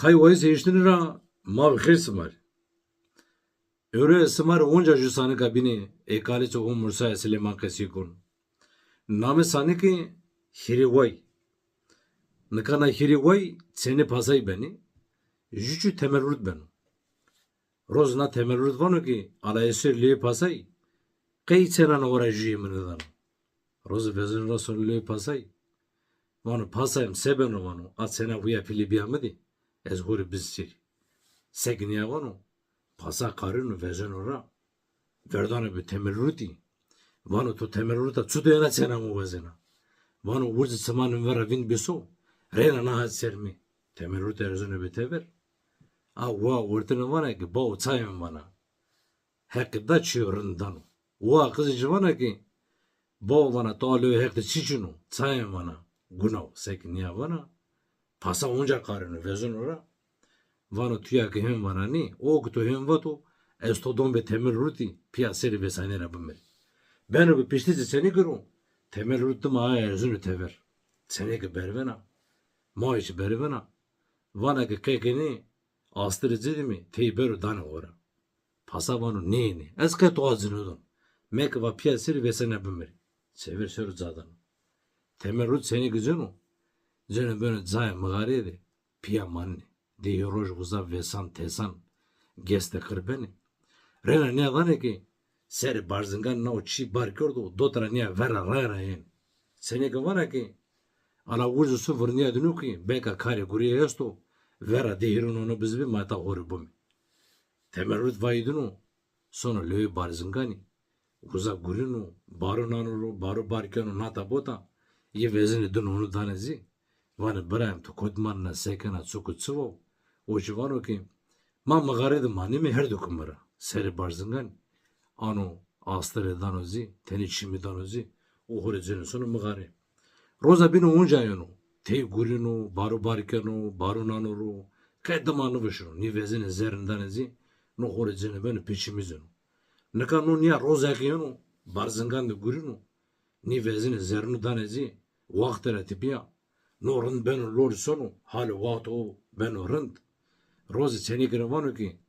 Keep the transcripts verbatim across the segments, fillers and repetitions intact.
Kay wayîs hêştine ra ma bi xêr sima rê. Ewro ez sima rê onca jû sanika bînê ê kalêçê ho Mursaya Silêman qesî kon. Namê sanikê Hîrê Way. Nika na Hîrê Way çênê pasay benê. Jû çî temelrût beno. Roz na temelrût vano ki, ala ez şêr lewê pasay, qey çêna na ho ra jûyê mi nêdano. Roze vezeno ra sono lewê pasay. Vano, pasayê mi, se beno vano, a çêna huya pîlî bîya mi dî, ez ho rê bizî şêrî. Seke nîya vano, pasa qarîno vezeno ra, verdano bi temelrûtî. Vano, to temelrûta çuto ena çêna mi wazena? Vano, urzê çimanê mi vera vînd bêso, reyna na het ser mi. Temelrût erzeno bi tever. A wa wertene vana ki, bawo, çayê mi vana. Heqî da, çîyo rind dano. Wa qizî ci vana ki, bawo, vana, to a lewê Heq de çî çin o? Çayê mi vana, guna o. Seke nîya vana, pasa onca qarîno, vezeno ra. Vano, tu ya ki hên vana nî, o ki to hên vato, ez to don bê temelrûtî, pîya serê vêsanîye ra bimirî. Beno bi piştî ci çêneke ro, temelrût dima aye erzeno tever. Çêneke bervena, mawê ci bervena, vana ki, qe kenê, astirê ci dîme, tey bero danê ho ra. Pasa vano, nê, nê, ez qe to a ci nêdon. Meke va pîya serê vêsanîye bimirî. Çêver şêro ca dano. Temelrût çêneke cêno, cêno beno cayê mixarê de, pîya manenê. Di hîrê roj uza vêsan têsan, geste qir benê. Reyna nîya danê ki, serê Barzinganî nawo çî bar kerdo, dot ra nîya vera raye ra hên. Çêneke vana ki, ala urzê su virnîya dîno ki, belka karê gurîye esto, vera di hîrê nono bizî bê, ma ta ho rê bimê. Temelrût vayî dîno, sono lewê Barzinganî. Uza gurîno, baro nano ro, baro bar keno, nata bota, yê vezenê di nonu danê zî. Vanê, birayê mi, to kot manena, se kena, çik o, çi wa o? O ci vano ki, ma mixare de manîme, her di kumira. Serê Barzinganî. Ano astirê dano zî, tenê çîmî dano zî, o ho rê cêno sono mixare. Roza bîne onca yeno. Tey gurîno, baro bar keno, baro nano ro. Qe dima nêvişino. Nî vezenê zerrî danê zî, no ho rê cêno beno pê çîmî zeno. Nika no nîya roza ke yeno, Barzingan de gurîno. Nî vezenê zerrîno danê zî, waxtê ra tepîya. No rind beno lorî sono, halê waxtê ho beno rind. Roze çêneke ra vano ki,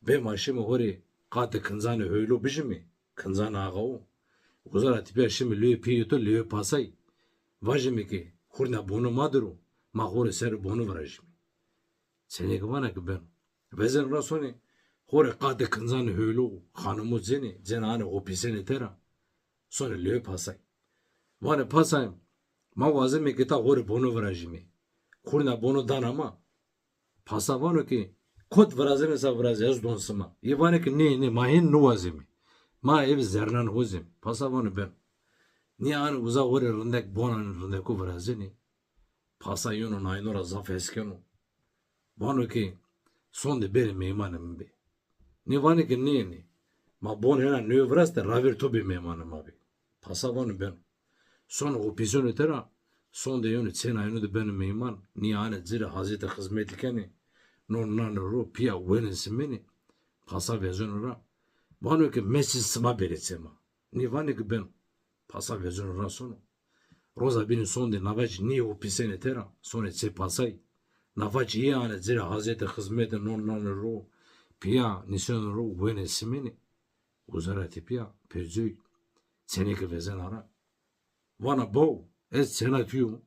bê ma şîme ho rê qatê Kincanê Hewlo bijîme, Kincanê Axawo. Uza ra tepîya şîme lewê pîyê to, lewê pasay. Vajîme ki, hurna bono ma dir o, ma ho rê serê bono virajîme. Çêneke vana ki, beno. Vezeno ra sonê, ho rê qatê Kincanê Hewlo, xanimo cênê, cêna anê opîsenê tera. Sonê lewê pasay. Vanê, pasayê mi, ma wazeme ki ta ho rê bono virajîme. Hurna bono dana ma. Pasa vano ki, kot virazenê sa virazê, ez don sima. Yê vanê ki, nê, nê, ma hên nêwazeme. Ma ê bi zerrînanê ho zîme. Pasa vano, beno. Nîya anê uza ho rê rindek, bonanê rindeko virazenê. Pasa yeno nayno ra zaf hes keno. Vano ki, sonde bêrê meymanê mi bê. Nê vanê ki, nê, nê. Ma bon hêna nêviraste, ravêr to bê meymanê ma bê. Pasa vano, beno. Sono opîsenê tera, sonde yeno çê nayno de beno meyman, nîya anê ci rê hazîyetê xizmetî kenê, non nanê ro, pîya wenê simênê. Pasa vezeno ra. Vano ki, meşî sima bêrê çê ma. Nê vanê ki, beno. Pasa vezeno ra sono. Roza bîne sonde nafa ci nîyê opîsenê tera, sonê çê pasay. Nafa ci yê anê ci rê hazîyetê xizmetê, non nanê ro, pîya nîseno ro, wenê simênê. Uza ra tepîya pêcoy çêneke vezena ra. Vana, bawo, ez çêna to yo,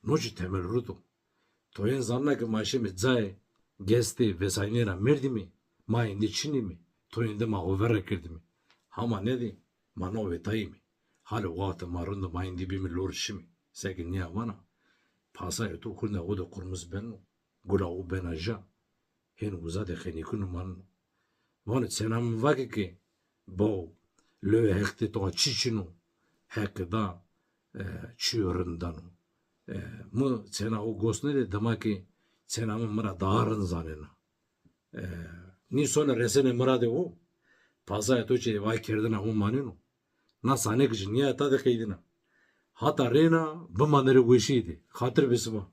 no ci temelrût o. To hên zanena ke ma şîme cayê gestê vêsaynîye ra merdîme, ma êndî çinîme, to êndî ma ho ver ra kerdîme. Hama nêdî, ma no wêtayîme. Halê waxtê ma rind o, ma êndî bîme lor şîme. Seke nîya vana, pasayê to hurna xo de qurmiz beno, gula xo bena ja. Hên uza de xenîkino maneno. Vano, çêna mi vake ke, bawo, lewê Heq de to a çî çin o? Heqî da, e, çîyo rind dano. E, mi çêna xo gos nêdê, dima ke çêna mi mi ra daha rind zanena. E, nî sonê resenê miradê xo, pasayê to çê vay kerdena xo maneno. Na sanek ci nîya ta de qeydîna. Hata reyna bimanê rê weşîye de. Xatir be sima.